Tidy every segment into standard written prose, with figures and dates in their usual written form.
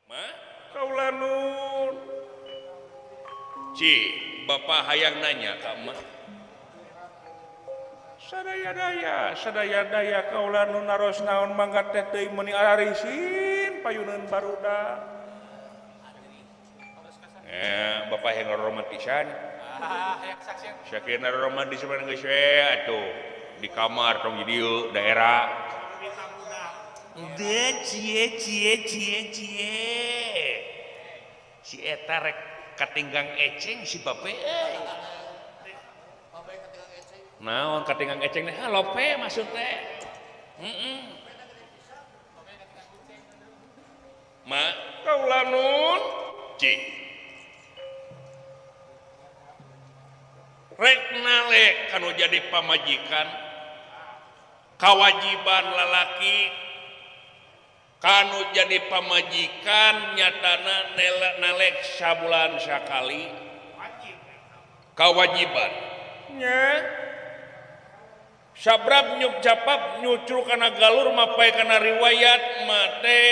Ma kaula nun. Ci, bapak hayang nanya ka emak. Sadaya-daya, sadaya-daya kaula nu naros naon mangga teh teuing meuni ararisin payuneun barudak. Bapak yang romantisan. Sakieu romantis mah geus we atuh di kamar tong di dieu daerah. De cie cie cie cie. Si eta rek katinggang eceng si bape euy. Naon katinggang eceng teh lope maksud teh. Heeh. Ma kaula nun ci. Rek nalek kanu jadi pamajikan kawajiban lalaki kanu jadi pamajikan nyatana nalek sabulan sakali kawajiban nya sabrab nyuk japab nyucul kana galur mapai kana riwayat mate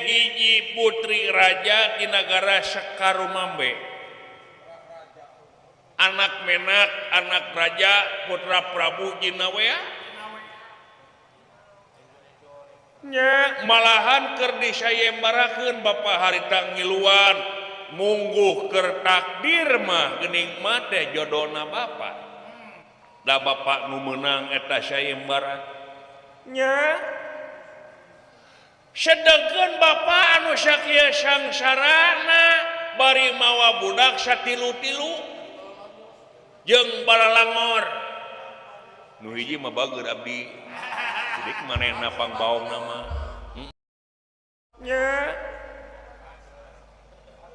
hiji putri raja di nagara Sekarumambe anak menak anak raja putra Prabu Jinawea nya malahan keur disayembarakeun bapa harita ngiluan mungguh keur takdir mah geuning mah teh jodona bapa da bapa nu meunang eta sayembara nya sedengkeun bapa anu sakieu sangsarana bari mawa budak satilu-tilu jeung balalangor nu hiji mah bager abdi jadi manehna pangbaongna mah nya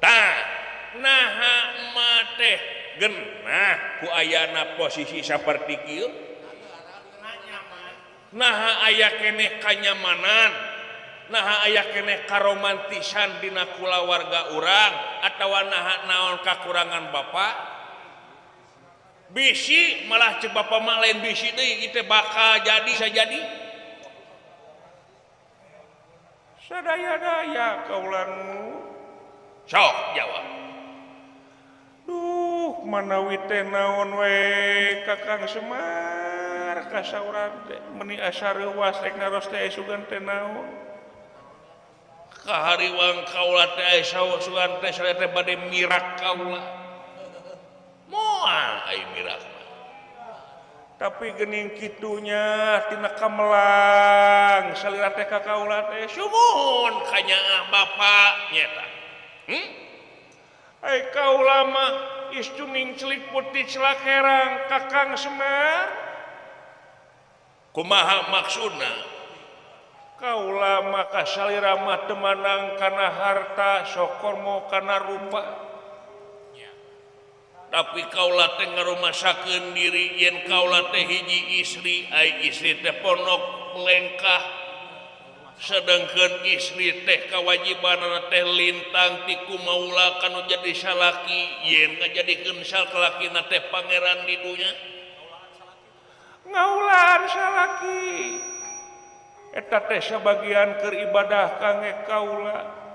tah naha mah teh geunah ku ayana posisi saperti kieu naha aya keneh kanyamanan naha aya keneh karomantisan dina kulawarga urang atawa naha naon kakurangan bapak bisi malah cek bapak mah lain bisi deui ieu teh bakal jadi sajadi sadaya-daya kaula nu sok jawab duh manawi teh naon we Kakang Semar kasaurang teh meuni asa reuwas rek naros teh sugan teh naon kahariwang kaula teh asa sugan teh sareng teh bade mirak kaula moal ai mirak mah tapi geuning kitunya tina kamelang salira teh ka kaula teh sumuhun kanyaah bapa nyeta ai kaula mah istuning celik putih celakerang Kakang Semar kumaha maksudna kaula mah kasalira mah teu manang kana harta sokormo kana rupa tapi kaula teh ngarumasakeun diri yen kaula teh hiji istri ai istri teh pondok lengkah sedangkeun istri teh kawajibanana teh lintang ti kumaula kanu jadi salaki yen ngajadikeun salakina teh pangeran di dunya ngaulaan salaki eta teh sabagian keur ibadah kangge kaula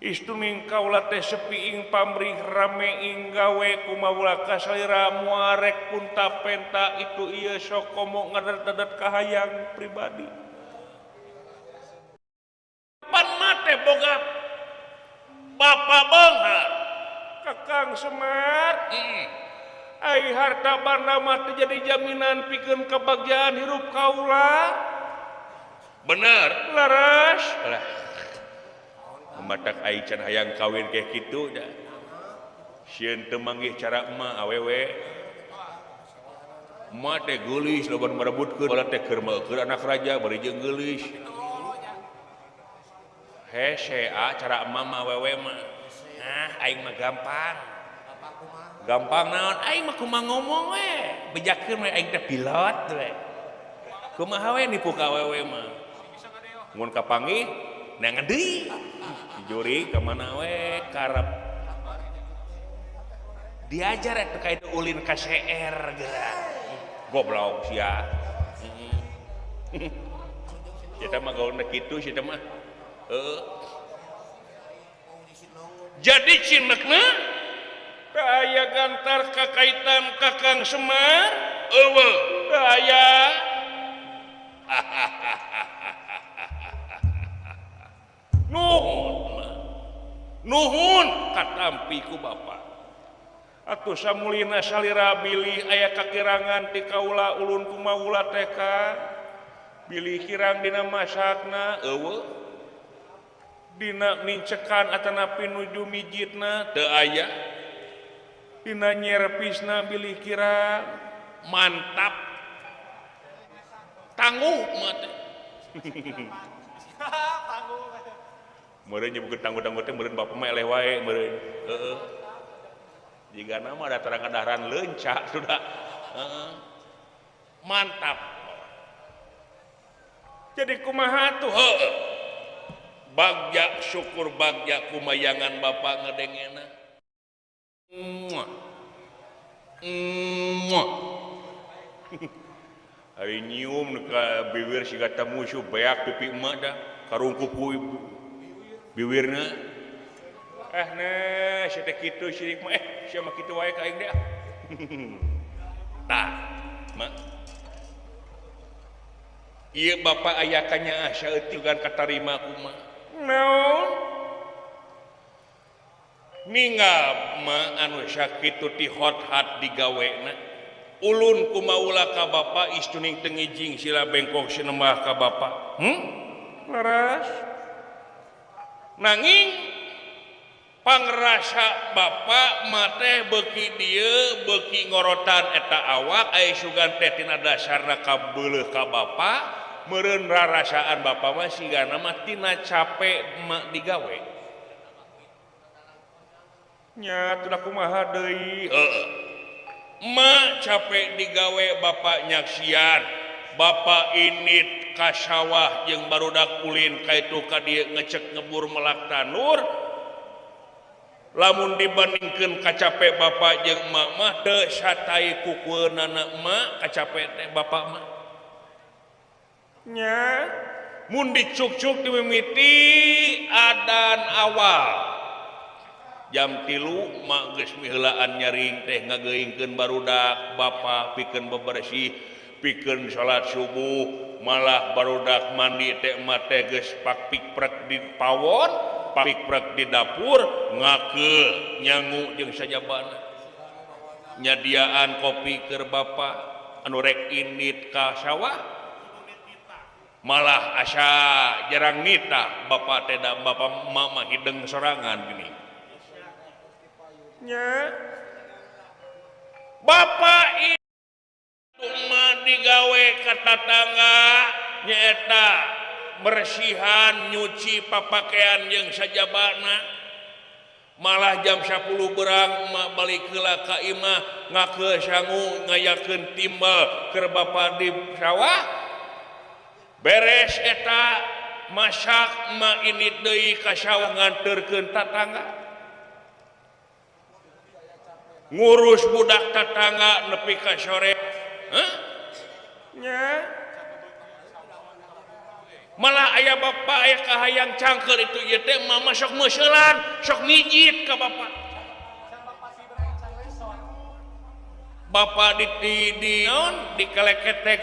istuning kaula teh sepi ing pamrih rame ing gawe kumaula kasalira muarek punta penta itu ieu sok komo ngadedet kahayang pribadi pan mate boga bapa beunghar Kakang Semar ai harta banda mah teu jadi jaminan pikeun kebahagiaan hirup kaula bener laras lah matak ai can hayang kawin kayak kitu da sieun teu manggih cara emak awewe emak teh geulis loba nu marebutkeun bala teh keur meukeun anak raja bari jeung geulis hese a cara emak mah awewe mah ah aing mah gampang gampang naon aing mah kumaha ngomong we bejakeun we aing teh pilot we kumaha we nipu ka awewe mah mun kapanggih neangan deui juri kemana we karep diajar eta ka itu ulin ka CR geura goblok sia eta mah gaulna kitu sia mah heuh Jadi cinekna teu aya gantar kakaitan Kakang Semar eueuh teu aya. Nuhun nuhun katampi ku Bapak. Atuh samulina salira bilih aya kakirangan ti kaula ulun kumaula teh ka bilih kirang dina masakna eueuh dina mincekan atanapi nuju mijitna teu aya dina nyerpisna bilih kirang mantap tangguh mah teh. Meureun nyebutkeun tangguh-tangguh teh meureun bapa mah eleh wae meureun. Heeh. Jigana mah da tarang kadaharan leunca sudah. Heeh. Mantap. Jadi kumaha tuh? Heeh. Bagja syukur bagja kumayangan bapa ngedengena. Muah. Muah. Ari nyium ka bibir siga tamusuh beak pipi emak dah karungkup ku biwirna. Nah sia teh kitu sirik mah sia mah kitu wae ka aing deh. Tah, mak. Ieu bapa aya kanyaah saeutik gan katarima kumaha. Naon? Ninggal ma anu sakitu ti hot-hat digawena. Ulun kumaula ka bapa istuning teu ngijing sila bengkok sinembah ka bapa. Leres. Nanging pangrasa bapa mah teh beuki dieu beuki ngorotan eta awak aya sugan teh tina dasarna kabeuleuh ka bapa meureun rarasaan bapa mah sigana mah tina cape mah digawe. Nya atuh kumaha deui? Heeh. Ma capek digawe bapak nyaksian bapak init ka sawah jeung barudak ulin ka itu ka dieu ngecek ngebur melak tanur lamun dibandingkeun kacape bapak jeung emak mah teu satai kukueunana emak kacape teh bapak mah nya mun dicuk-cuk dimimiti adan awal jam 3 mak geus miheulaan nyaring teh ngageuingkeun barudak bapa pikeun bebersih pikeun salat subuh malah barudak mandi teh emak teh geus pakpikprek di pawon pakpikprek di dapur ngake nyangu jeung sajabana nyadiaan kopi keur bapa anu rek indit ka sawah malah asa jarang nitah bapa teh da bapa mama hideng sorangan gini nya. Bapak itu mah digawe ka tatangga nyaeta bersihan nyuci papakaian jeung sajabana malah jam 10 berang emak balik heula ka imah ngake sangu ngayakeun timbel keur bapa di sawah beres eta masak emak indit deui ka sawah nganterkeun tatangga ngurus budak tetangga nepi ka sore. Hah? Nya. Malah aya bapak aya kahayang cangkeul itu ieu teh mama sok meuseulan, sok mijit ka bapak. Bapak di naon di kaleketek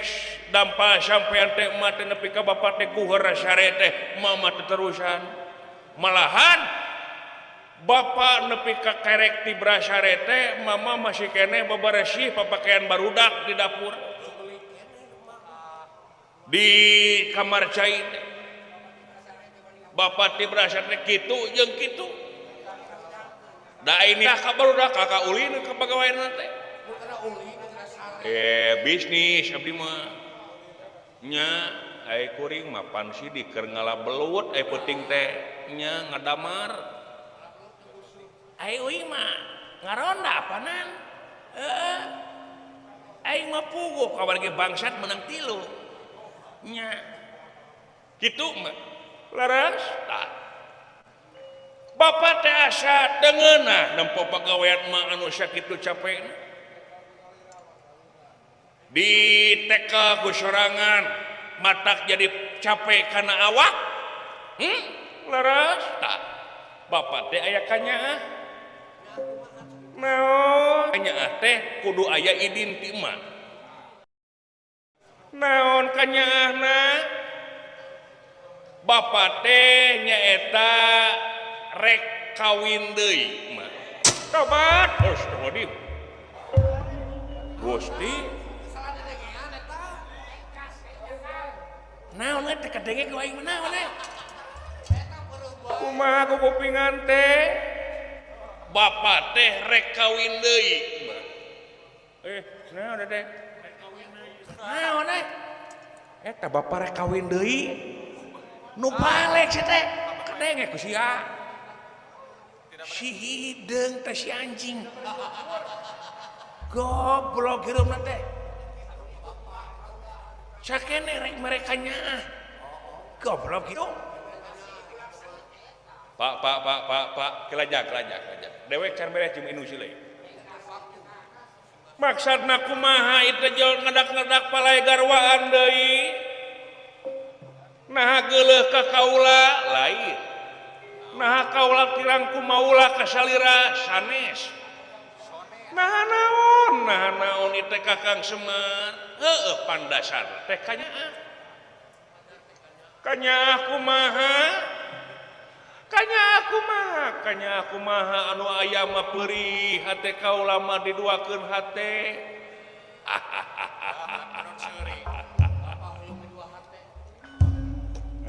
dampal sampean teh emak teh nepi ka bapak teh guheur sare teh mama teh terusan. Malahan bapak nepi ka kerek ti brasare teh mama masih keneh beberesih papakaian barudak di dapur di kamar cai teh bapak ti brasare teh kitu jeung kitu da ini ka barudak ka ulin ka pagawean teh bisnis abdi mah nya ai kuring mah pan sidik keur ngala belut ai peuting teh nya ngadamar ai uing mah ngaronda apanan heeh aing mah puguh kabar ge bangsat menang 3 nya kitu mah leres tah bapak teh asa teu ngeunah nempo pagawean mah anu sakitu capekna di TK ku sorangan matak jadi capek kana awak leres tah Bapak teh aya kanyaah. Naon kanyaah teh kudu aya idin ti emak. Naon kanyaahna? Bapak teh nyaeta rek kawin deui mah. Tobat, astagfirullahaladzim. Gusti. Naon teh kadenge ku aing mah naon eh? Kumaha kupingan teh? Bapak teh rek kawin deui mah. Naon teh? Naon eh? Eta bapak rek kawin deui. Nu balik si teh kadenge ku sia. Si hideung teh si anjing. Goblok hireumna teh. Sakene rek mereka nyaah. Goblok hideung. Pak pak pak pak pak kelajak kelajak kelajak. Dewek can beres jeung inu sileuy. Maksudna kumaha itu jol ngedak-ngedak palai garwaan deui. Naha geuleuh ka kaula lain. Naha kaula kirang kumaula ka salira sanes. Naha naon ieu teh Kakang Semar. Heueuh pandasar teh kanyaah. Kanyaah kumaha? Kanyaah kumaha? Kanyaah kumaha anu aya mah peurih hate kaula mah diduakeun hate.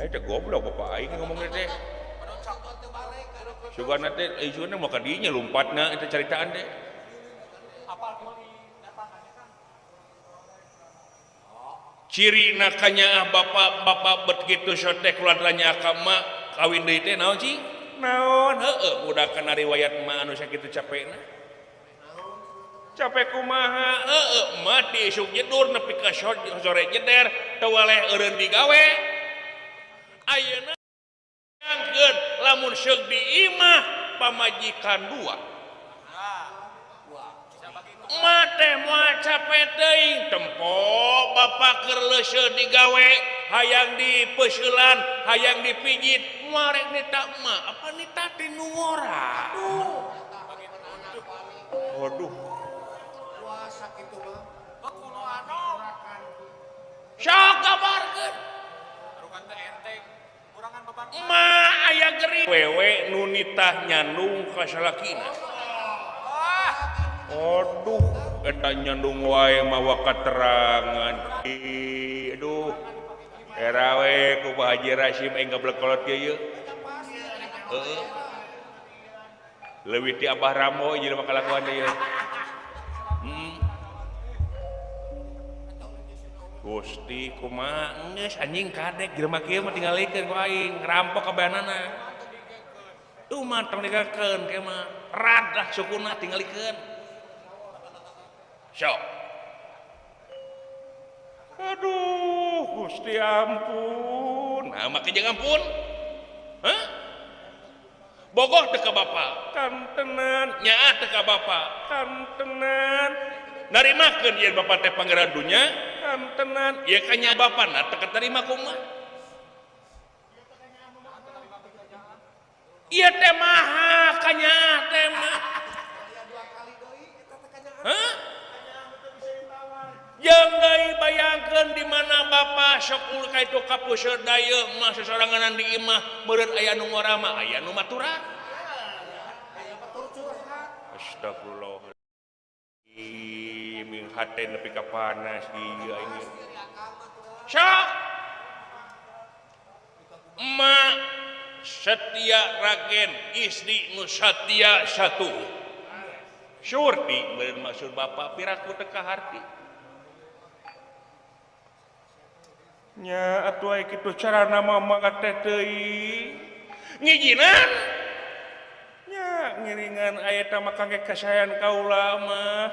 Teh goblok bapak aing ngomong teh. Sugana teh isuna mah ka dinya lumpatna eta caritaan teh. Ciri nakanyaah bapak-bapak bet kitu teh kulandranya ka emak kawin deui teh naon cing? Naon heueuh budak kana riwayat emak anu sakitu capekna. Capek kumaha? Heueuh emak di isuk nyedur nepi ka sore nyeder teu waleh eureun digawe. Ayeuna angkeun lamun seug di imah pamajikan dua. Emak teh moal capek teuing tempo bapak keur leuseuh digawe hayang dipeusilan hayang dipijit moal rek nita emak apa nita teh nu ngora. Aduh. Sakitu mah kuno anom. Sok kabarkeun. Ma aya gering wewe nu nitah nyandung ka salakina. Aduh, eta nyandung wae mawa katerangan. Aduh. Era we ku Pak Haji Rasim aing gablek kolot kieu. Heeh. Leuwih ti Abah Ramo jelema kalakuan ieu. Gusti kumaha geus anjing kadek jelema kieu mah tingalikeun ku aing ngerampok kabehanana. Tuh mah tong digakeun kieu mah radah sukuna tingalikeun. Sok. Aduh, Gusti ampun. Nah, make jeung ampun. Hah? Bogoh teu ka bapa. Kantenan, nyaah teu ka bapa. Kantenan. Narimakeun ieu bapa teh pangeran dunya. Kantenan, ieu kanya bapana teu katarima kumaha? Ieu teh maha kanyaah teh mah. Hah? Jeung deui bayangkeun di mana bapa sok ka itu ka puseur dayeuh mah sasoranganan di imah meureun aya nu ngora mah aya nu maturan. Astagfirullah. Ming hate nepi ka panas ieu aing. Sok. Emak setia ragen istri nu satia satu. Surti meureun maksud bapak piraku teu kaharti. Nya atuh aya kitu carana mah teh teuing. Ngijinan. Nya ngiringan aya ta mah kangge kasayan kaula mah.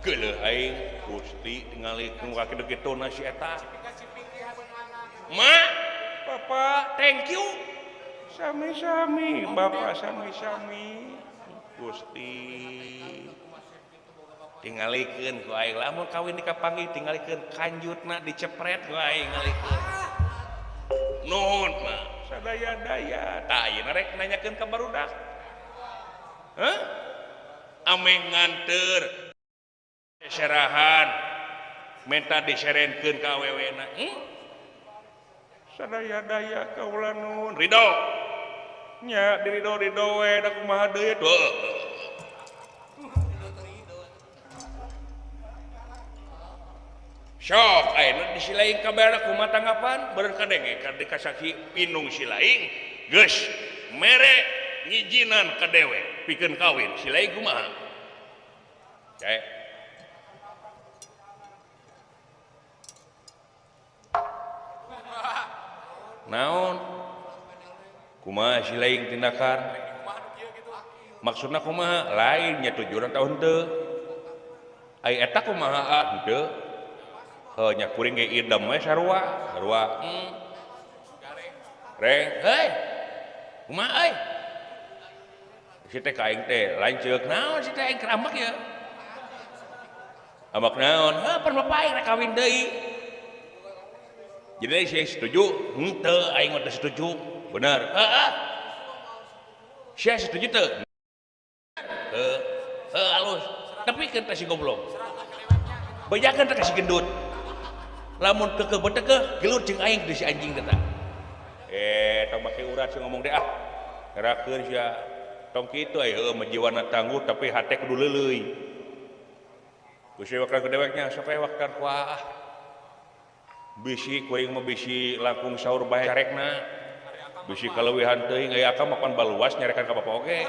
Geuleuh aing Gusti tingalikeun ka kitu na si eta. Ma, Papa, thank you. Sami-sami, Bapak sami-sami. Gusti. Tingalikeun ku aing lamun kawin dikapanggih tingalikeun kanjutna dicepret ku aing ngalikeun. Nuhun mah sadaya-daya. Tah ayeuna rek nanyakeun ka barudak. Hah? Ameh nganteur serahan menta diserenkeun ka awewena. Sadaya-daya kaula nuhun. Ridho. Nya diridho-ridho we da kumaha deui. Sok ayeuna di silaing kabarna kumaha tanggapan? Beureun kadenge ka dikasaksi indung silaing geus mere ngijinan ka dewek pikeun kawin. Silaing kumaha? Cek. Naon? Kumaha silaing tindakan? Maksudna kumaha? Lain nya tujuan tahun teu. Ai eta kumaha henteu? Heuh nya kuring ge idem we sarua, sarua. Reng, heuy. Kumaha euy? Si teh ka aing teh lanceuk naon si teh aing keur ambek ieu? Ambek naon? Heuh pan bapak aing rek kawin deui. Jadi saya setuju, henteu aing mah teu setuju. Bener. Heeh. Sia setuju teu? Heuh, heuh alus. Tapi keun teh si goblok. Bejakeun teh ka si gendut. Lamun keukeuh betekeuh gelut jeung aing deui si anjing teh tah. Tong make urat sih ngomong deh ah. Ngerakeun sia. Tong kitu aya heueuh mah jiwana tangguh tapi hate kudu leuleuy. Geus we waktu deweknya sok we waktu kuah. Bisi kuring mah bisi langkung sahur bae carekna. Bisi kaleuwihan teuing aya akang mah pan baluas nyarekan ka bapa oge.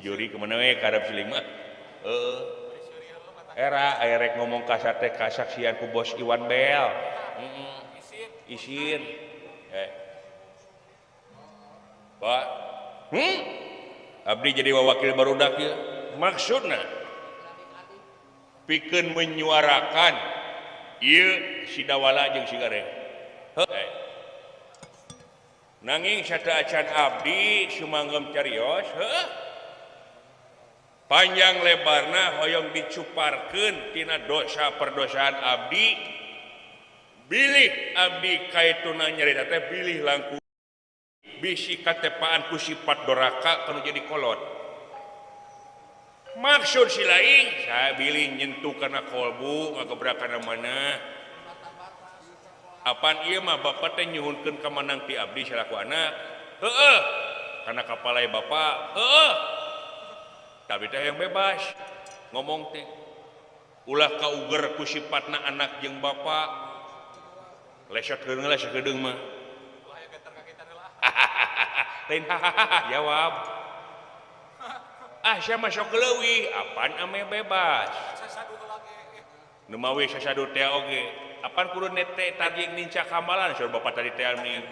Juri kemana we karep siling mah. Heeh. Era aya rek ngomong kasar teh kasaksian ku bos Iwan Bel. Heeh. Isin. Pak. Abdi jadi wawakil barudak ieu. Maksudna pikeun menyuarakan ieu si Dawala jeung si Gareng. Heuh. Nanging sateuacan abdi sumanggem carios, heuh. Panjang lebarna hoyong dicuparkeun tina dosa perdosaan abdi. Bilih abdi kaituna nyarita teh bilih langkung bisi katepaan ku sifat doraka kanu jadi kolot. Maksud si laing saya bilih nyentuh kana kolbu ngagebrak kana mana. Apan ieu mah bapak teh nyuhunkeun ka manang ti abdi salaku anak. Heueuh. Kana kapalai bapak. Heueuh. Tapi teh yang bebas ngomong teh. Ulah kauger ku sifatna anak jeung bapak. Lesot heula sakedeung mah. Lain hahaha jawab. Ah sia mah sok leuwih, apaan ame bebas. Nu mawi sasadu teh oge. Apaan kudu nete tadi nincak kamalan saur bapak tadi teh nih.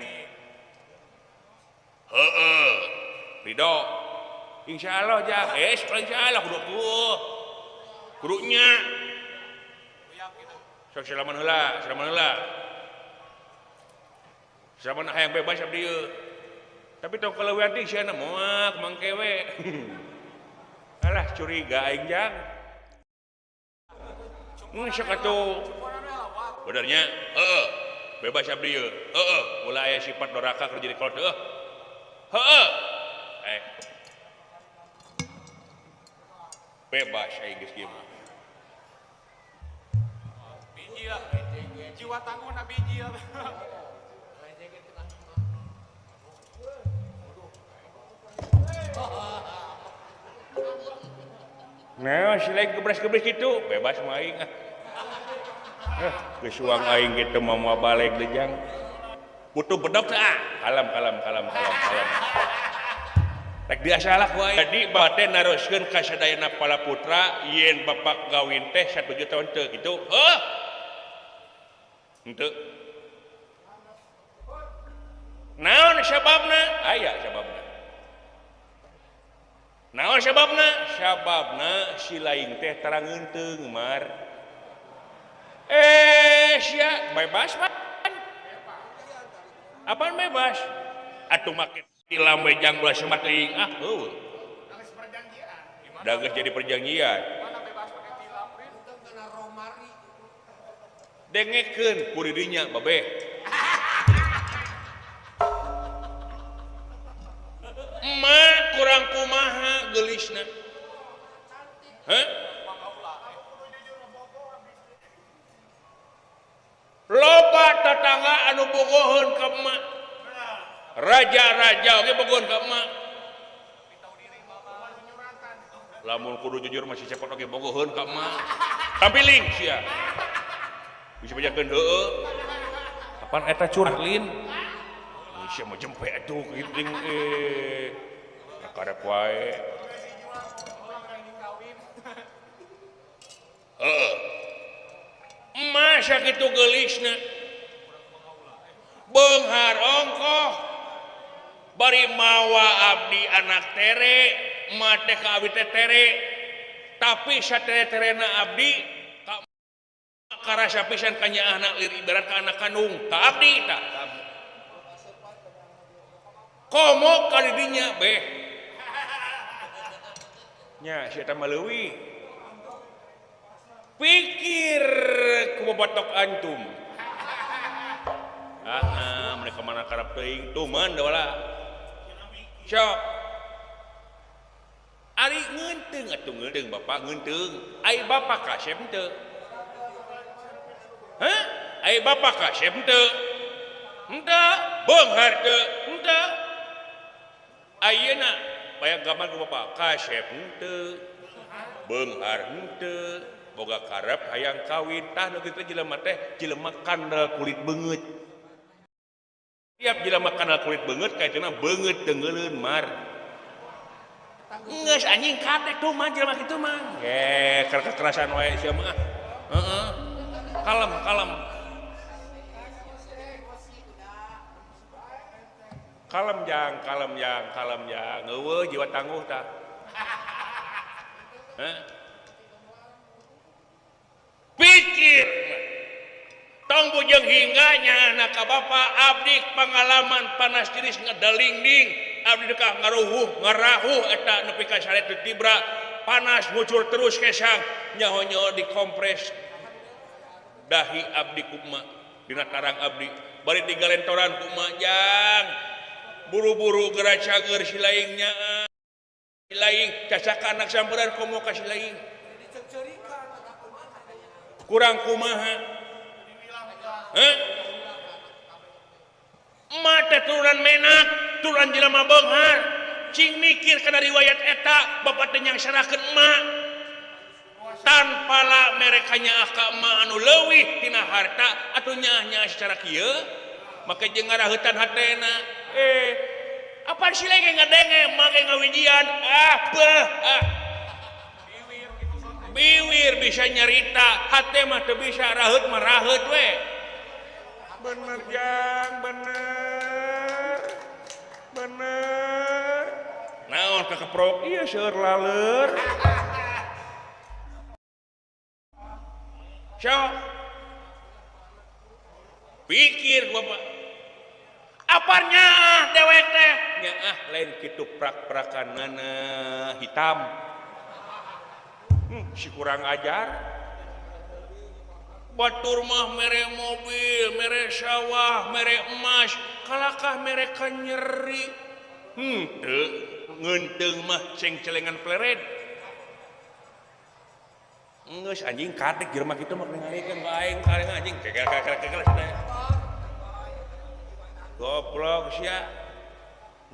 Heeh. Ridho. Insyaallah jah. Insyaallah kudu kuh. Kudunya. Sok salaman heula, salaman heula. Salaman hayang bebas abdi ieu. Tapi tong kaleuwihan teh sia moal mangke we. Alah curiga aing jang. Mun sok atuh. Benernya, heeh. Bebas abdi ieu. Heeh, ulah aya sifat doraka keur jadi kolot heuh. Heeh. Bebas aing geus kieu mah. Biji lah. Jiwa tangguhna biji. Nah, si lain gebres-gebres gitu, bebas mah aing. Geus uang aing gitu mah moal balik deui jang. Butuh bedok teh ah. Kalam kalam kalam kalam kalam. Rek diasalah ku aing. Jadi bapak teh naroskeun ka sadayana pala putra yen bapak gawin teh 1 juta tahun teu kitu. Heuh. Henteu. Naon sababna? Aya sababna. Naon sababna? Sababna si lain teh tarangeunteung mar. Sia bebas pan. Apaan bebas? Atuh make dilambe jang belah semat teuing ah heueuh. Da geus jadi perjanjian. Dengekeun ku didinya babeh. Emak kurang kumaha geulisna. Hah? Loba tetangga anu bogoheun ka emak. Raja-raja oge bogoheun ka emak. Lamun kudu jujur masih cepot oge bogoheun ka emak. Tampiling sia. Bisa bajakeun heueuh. Kapan eta curah lin? Sia mah jempe atuh kitu karep wae. Heeh. Emak sakitu geulisna. Beunghar ongkoh. Bari mawa abdi anak tere, emak teh ka abdi teh tere. Tapi satere-terena abdi ka karasa pisan ka nyaahna lir ibarat ka anak kandung, ka abdi tah. Komo ka didinya beh. Nya si eta mah leuwih. Pikir ku bobotok antum. Ah, mereka mana karep teuing tuman da wala. Sok. Ari ngeunteung atuh ngeunteung bapak ngeunteung. Ai bapak kasep henteu? Hah? Ai bapak kasep henteu? Henteu, beunghar teu? Henteu. Ayeuna bayang gambar ku bapak kasep henteu, beunghar henteu, boga karep hayang kawin tah nu kitu jelema teh jelema kandel kulit beungeut. Tiap jelema kandel kulit beungeut kaituna beungeut tenggeuleun mar. Geus anjing kadek tuh mah jelema kitu mah. Kekerasan wae sia mah. Heeh. Kalem, kalem. Kalem jang, kalem jang, kalem jang. Eueuh jiwa tangguh tah. Hah? Pikir. Tong bujeng hingganya anak ka bapa abdi pengalaman panas jenis ngedalingding abdi dekah ngaruhuh ngarahuh eta nepi ka sare teu tibra panas ngucur terus kesang nyaho-nyaho dikompres dahi abdi kumaha dina tarang abdi bari digalentoran kumaha jang buru-buru geura cager si laingnya si laing cacaka anak samperan komo ka si laing kurang kumaha. Hah? Emak teh turunan menak, turunan jelema beunghar. Cing mikir kana riwayat eta, bapak teh nyangsarakeun emak. Tanpa la mereka nyaah ka emak anu leuwih tina harta atuh nyaah-nyaah secara kieu, make jeung ngaraheutan hatena. Apaan sih lagi ngadenge emak ge ngawijian? Ah, beuh, ah. Biwir bisa nyarita, hate mah teu bisa, raheut mah raheut we. Bener jang, bener. Bener. Naon kakeprok? Iya seueur laleur. Sok. Pikir bapak. Aparnya ah dewek teh? Nyaah lain kitu prak-prakanana hitam. Si kurang ajar. Batur mah mere mobil, mere sawah, mere emas, kalakah mereka nyeri. Teu ngeunteung mah ceng-celengan pleret. Geus anjing kadek jelema kitu mah ningalikeun ka aing kareng anjing kekel-kekel cenah. Goblok sia.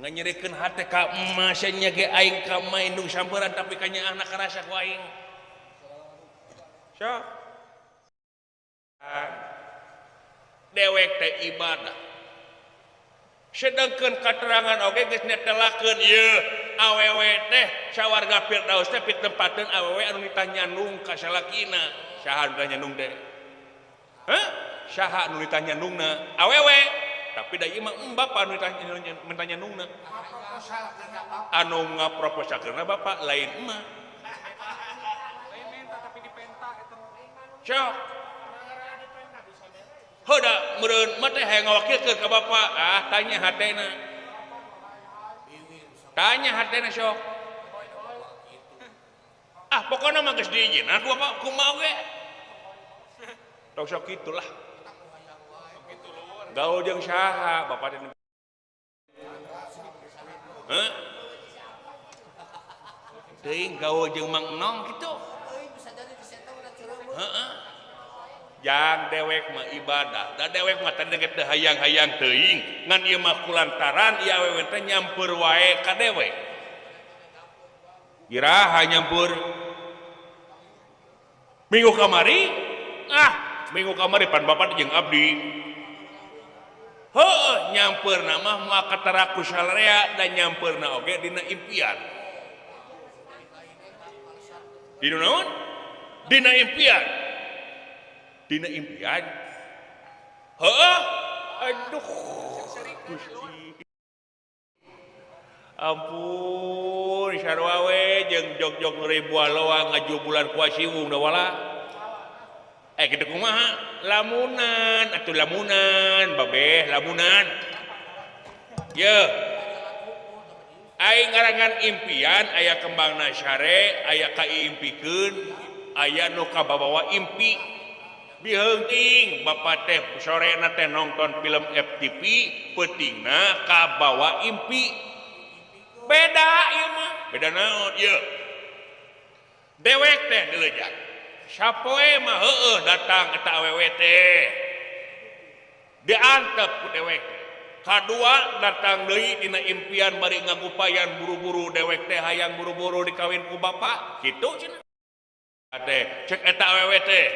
Nganyerikeun hate ka emas nya ge aing ka indung samperan tapi ka nyaahna karasa ku aing. Sok. Dewek teh ibadah. Sedangkan keterangan oge geus netelakeun ieu awewe teh sawarga Firdaus teh pitempateun awewe anu ditanyandung ka salakina. Saha anu ditanyandung teh? Hah? Saha anu ditanyandungna? Awewe. Tapi da ieu mah bapa anu ditanyandungna. Anu ngaproposalkeunna bapa lain emak. Sok. Heuda meureun mah teh hayang ngawakilkeun ka bapa. Ah, tanya hatena. Tanya hatena sok. Ah, pokona mah geus diizinan ku bapa kumaha ge. Tong sok kitulah. Gaul jeung saha bapak teh? Heh? Teuing gaul jeung Mang Enong kitu. Heeh. Jang dewek mah ibadah. Da dewek mah teh teu hayang-hayang teuing, ngan ieu mah kulantaran ieu awewe teh nyampeur wae ka dewek. Iraha nyampeur? Minggu kamari? Ah, minggu kamari pan bapak jeung abdi. Heuh, nyampeurna mah moal katara ku salarea dan nyampeurna oge dina impian. Dina naon? Dina impian. Dina impian. Heuh, aduh. Gusti. Ampun, sarua we jeung jog-jog ribuan loang ngaju bulan kuasiwung da wala. Kitu kumaha? Lamunan, atuh lamunan, babeh lamunan. Ye. Aing ngarangan impian aya kembangna sare, aya kaiimpikeun, aya nu kababawa impi. Biheung bapak teh sorena teh nonton film FTV, peutingna kabawa impi. Beda ieu mah, beda naon ieu? Dewek teh dileujak. Sapoe mah heueuh datang eta awewe teh. Diantep ku dewek. Kadua datang deui dina impian bari ngagupayan buru-buru dewek teh hayang buru-buru dikawin ku bapak, kitu cenah. Teh cek eta awewe teh.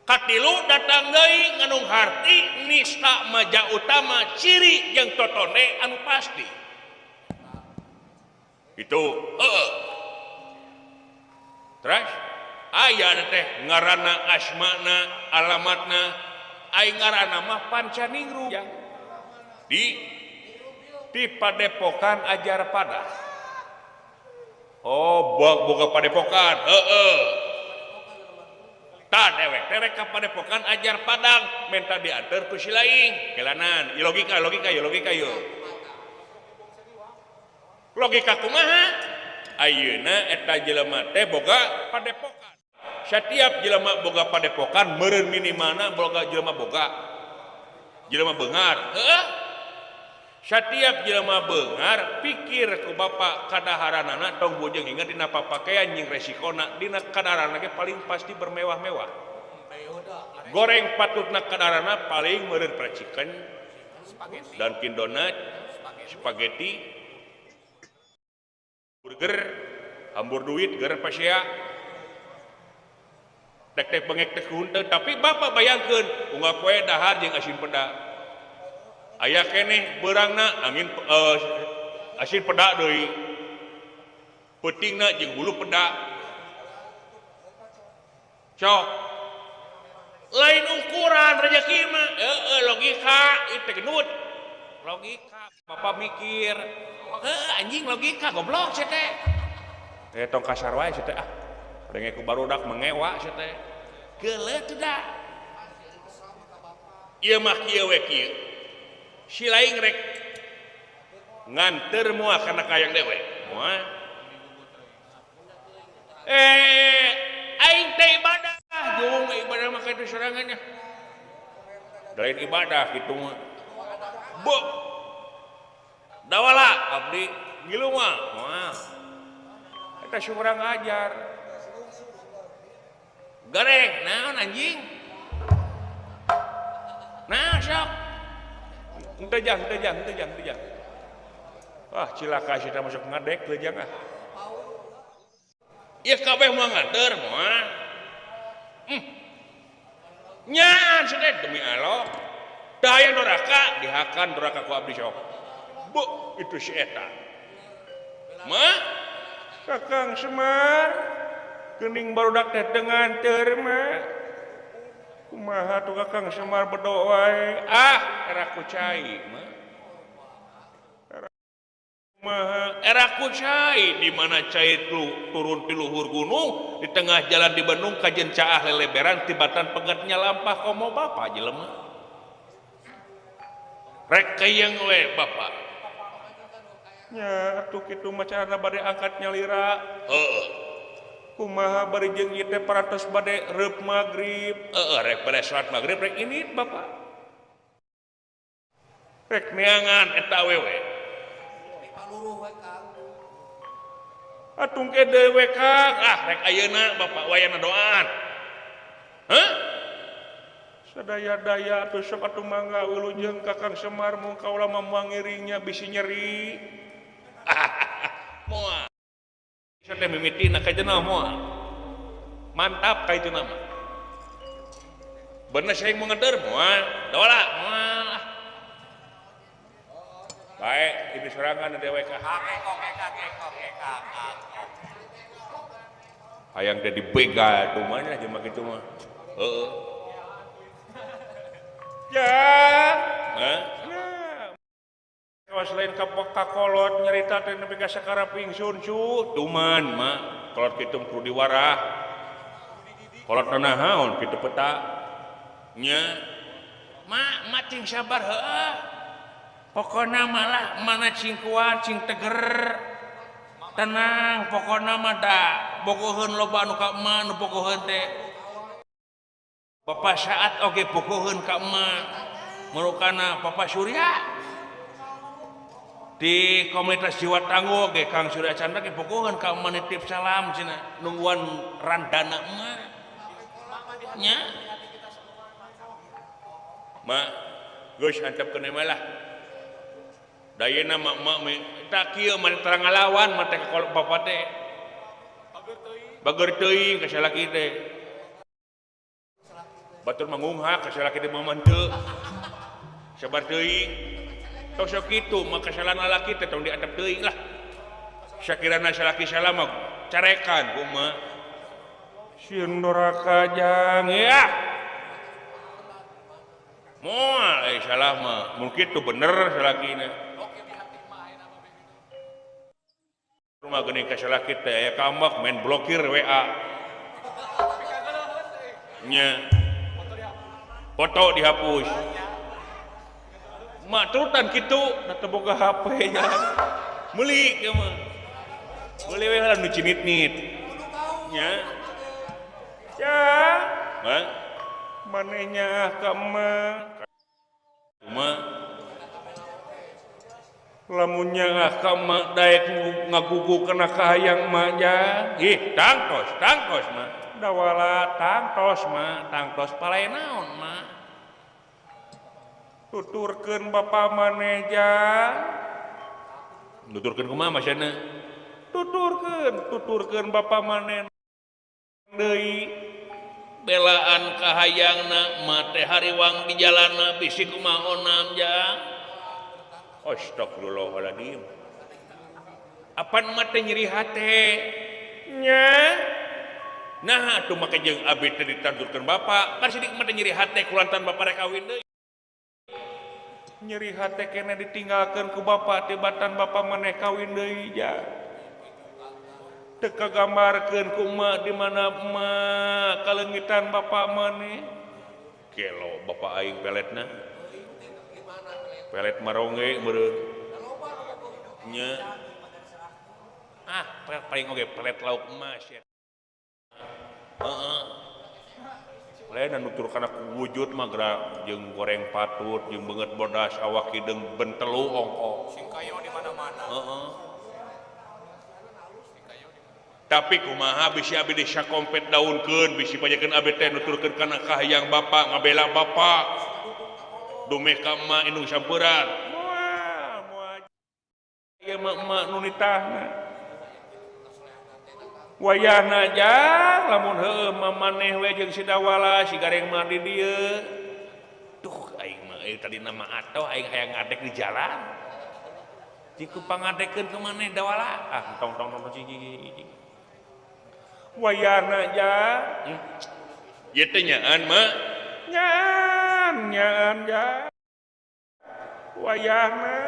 Katilu datang deui nganung harti nista maja utama ciri jeung totone anu pasti. Itu heeh. Terus aya teh ngaranna asmana alamatna aing ngaranna mah Pancaningrum di Padepokan Ajar Padah. Oh, boga Padepokan. Heeh. Tah dewek teh rek ka Padepokan Ajar Padang menta diantar ku si laing. Kelanan, logika logika yo logika yo. Logika kumaha? Ayeuna eta jelema teh boga Padepokan. Setiap jelema boga Padepokan meureun minimalna boga jelema boga. Jelema beunghar. Heeh. Setiap jelema beunghar pikir ku bapak kadaharanana tong bujeng inget dina papakean jeung resikona dina kadaharanana ge paling pasti bermewah-mewah. Goreng patutna kadaharanana paling meureun fried chicken, Dunkin Donut, spaghetti, burger, hambur duit ger pasea. Tek-tek bengek teh henteu, tapi bapak bayangkeun unggal poe dahar jeung asin peda. Aya keneh beurangna angin asin peda deui. Peutingna jeung hulu peda. Cok. Lain ukuran rezeki mah, heueuh logika ieu teh gendut. Logika bapak mikir, heueuh anjing logika goblok sia teh. Tong kasar wae sia teh ah. Denge ku barudak mengewa sia teh. Geuleuh teu da. Ieu mah kieu we kieu. Si laing rek nganter moal kana kayang dewek. Moal. Aing teh ibadah, jeung ibadah mah kitu sorangannya. Lain ibadah kitu mah. Bu. Dawala abdi ngilu mah. Moal. Eta surang ajar. Goreng naon anjing? Nah sok. Henteu jang, henteu jang, henteu jang, henteu jang. Wah, cilaka sia masuk ngadek teu jang ah. Ieu kabeh moal nganteur moal. Nyaan sia teh demi Allah. Teu hayang doraka, dihakan doraka ku abdi sok. Bu, itu si eta. Mah Kakang Semar geuning barudak teh teu nganteur mah. Kumaha tuh Kakang Semar berdoa wae. Ah, era ku cai mah. Era kumaha? Era ku cai di mana cai turun ti luhur gunung di tengah jalan di Bandung kajen caah leleberan tibatan pegatnya lampah komo bapa jelema. Rek keyeng we bapa. Nya atuh kitu mah carana bade angkat nyalira. Heeh. Kumaha bari jeung ieu teh parantos bade reup magrib. Heeh, rek bade salat magrib rek init Bapak. Rek neangan eta awewe. Atung ke deui we Kang. Ah, rek ayeuna Bapak wayana doaan. Hah? Sadaya-daya atuh sok atuh mangga wilujeng Kakang Semar mung kaula mah mangiringnya bisi nyeri. Moal. Teh mimitina ka jenah moal. Mantap ka itu nama. Bener saya mau ngeder moal, dola moal. Baik, ibu sorangan dewek ka. Hayang teh dibegal tuh mah nya jelema kitu mah. Heeh. Ya. Hah? Kawas lain kakolot nyarita teh nepi ka sakarep ingsun cu tuman mah kolot kitu kudu diwarah kolot naon kitu peta nya mak mak cing sabar heueuh pokona malah mana cing kuat cing teger tenang pokona mah da bogoheun loba anu ka emak nu bogoheun teh Bapak saat oge bogoheun ka emak merukana Bapak Surya di komunitas Jiwa Tangguh ge Kang Surya Chandra ge bogoheun ka emak nitip salam cenah nungguan randana emak nya mak geus antepkeun mah lah dayana mak mak tak kieu mah terang ngalawan mah teh ka bapak teh bager teuing ka salaki teh batur mangunghak ka salaki teh mah henteu sabar teuing tong sok kitu mah kesalahan lalaki teh tong diantep teuing lah sakirana salaki salah mah carekan kumaha sieun doraka jang ya moal euy salah mah mun kitu bener salakina rumah geuning ka salaki teh aya kamak main blokir WA nya foto dihapus mak turutan kitu da teu boga HP nya meuli ieu mah meuli we nu cinit-nit nya ya mah manehnya ka emak kumaha lamun nyaah ka emak daek ngagugu kana kahayang emak nya ih tangtos tangtos mah dawala tangtos mah tangtos palai naon mah tuturkeun bapa maneh jang nuturkeun kumaha maksudna tuturkeun tuturkeun bapa maneh deui belaan kahayangna mah teh hariwang di jalana bisi kumaha onam jang astagfirullahaladzim apan mah teh nyeri hate nya nah atuh make jeung abdi teh ditandurkeun bapa kan sidik mah teh nyeri hate kulantaran bapa rek kawin deui nyeri hate kene ditinggalkeun ku bapa tibatan bapa maneh kawin deui ja teu kagambarkeun ku emak di mana emak kaleungitan bapa maneh gelo bapa aing peletna pelet maronge meureun nya ah pelet paling oge pelet lauk emas ya heeh lain nutur kana wujud mah geura jeung goreng patut jeung beungeut bodas awak hideung bentelu ongko singkayo di mana-mana heeh tapi kumaha bisi abdi sakompet daunkeun bisi pajakeun abdi teh nuturkeun kana kahayang bapa ngabela bapa dumeh ka emak indung sampeuran moal moal ieu mah emak nu nitahna wayahna jang lamun heueuh mah maneh we jeung si Dawala si Gareng mah di dieu duh aing mah euy tadina mah atoh aing hayang ngadek di jalan jiku pangadekeun ka maneh Dawala ah tong tong tong cing cing wayahna jang ieu teh nyaan mah nyaan nyaan jang wayahna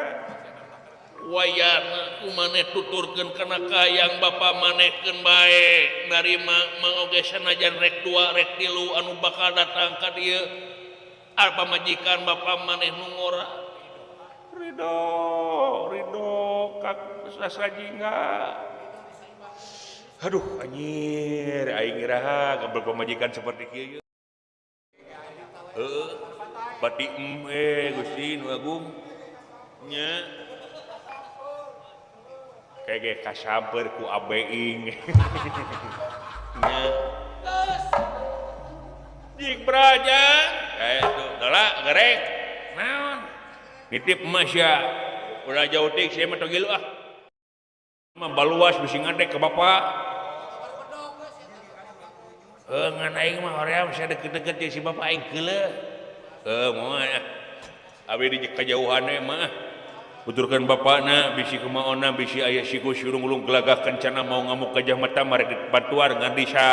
wayahna ku maneh tuturkeun kana kahayang bapa manehkeun bae narima mah oge sanajan rek dua rek tilu anu bakal datang ka dieu apa majikan bapa maneh nu ngora ridho ridho ka sasrajinga Aduh anjir aing iraha gabel pamajikan seperti kieu. Heeh. Bati Gusti nu agung nya. Kege kasamper ku abeing. Nya. Jik braja. Tuh dola gerek. Naon? Nitip emas ya. Ulah jauh tik sia mah tong gilu ah. Mah baluas bisi ngadek ke bapak. Ngan aing mah hoream sia deket-deket jeung si bapak aing keuleuh. Moal abi di kajauhan we mah. Tuturkeun bapakna bisi kumaona bisi aya siku surung-ulung gelagah kencana mau ngamuk gajah mata marek bantuan ngan disa.